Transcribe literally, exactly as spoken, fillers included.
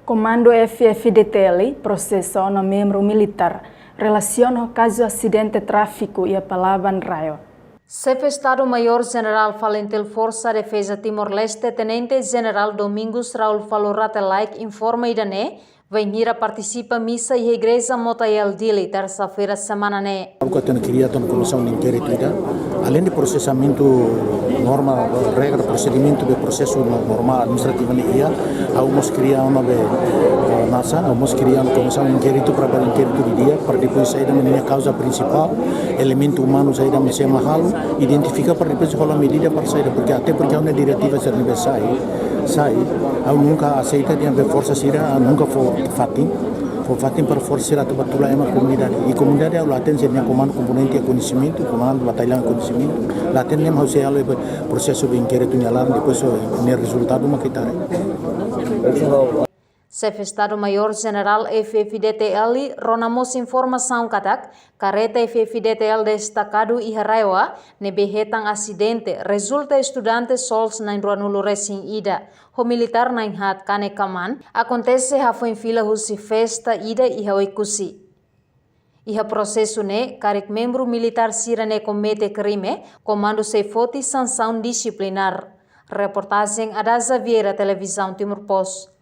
Komandu F-FDTL prosesa ona membru militár relasiona ho kazu asidente tráfiku iha Palaban RAEOA. Xefe Estadu-Maiór Jenerál Falintil Forsa Defeza Timor-Leste, Tenente Jenerál Domingos Raul Falur Rate Laek informa ida-ne'e, bainhira partisipa misa iha Igreja Motael Dili, tersa-feira semana ne'e. Ha'u hatene kria tan komisaun de inkéritu ida. Além de prosesamentu normál, regra prosedimentu de prosesu no-, normál administrativu ne'e iha, ha'u mós kria ona be, eh, nasa, ha'u mós kria ona komisaun de inkéritu para ba inkéritu didi'ak, para depois saida mak ne'e kauza prinsipál, elementu umanu saida mak sei mak halo, identifika para depois hola medida para saida, porque até porque ha'u-nia diretiva sira ne'ebé sai, sai, ha'u nunka aseita dehan be forsa sira, nunka fó fatin, fó fatin para forsa sira atu ba tula ema komunidade. I komunidade ha'u la hatene se nia komandu komponente iha koñesimentu, komandu batalhão iha koñesimentu, la hatene ne'e mak ha'u sei halo be prosesu be inkéritu nia laran, depois só nia rezultadu mak ita haree. Xefe Estadu-Maiór Jenerál F-FDTL rona mós informasaun katak kareta F-FDTL destakadu iha RAEOA ne'ebé hetan asidente rezulta estudante sols na'in ruanulu resin ida ho militár na'in haat kanek-kaman akontese hafoin fila husi festa ida iha Oekusi. Iha prosesu ne'e, karik membru militár sira-ne'e komete krime, komandu sei foti sansaun disiplinár. Reportajen Adaza Vieira, Televizaun Timor Post.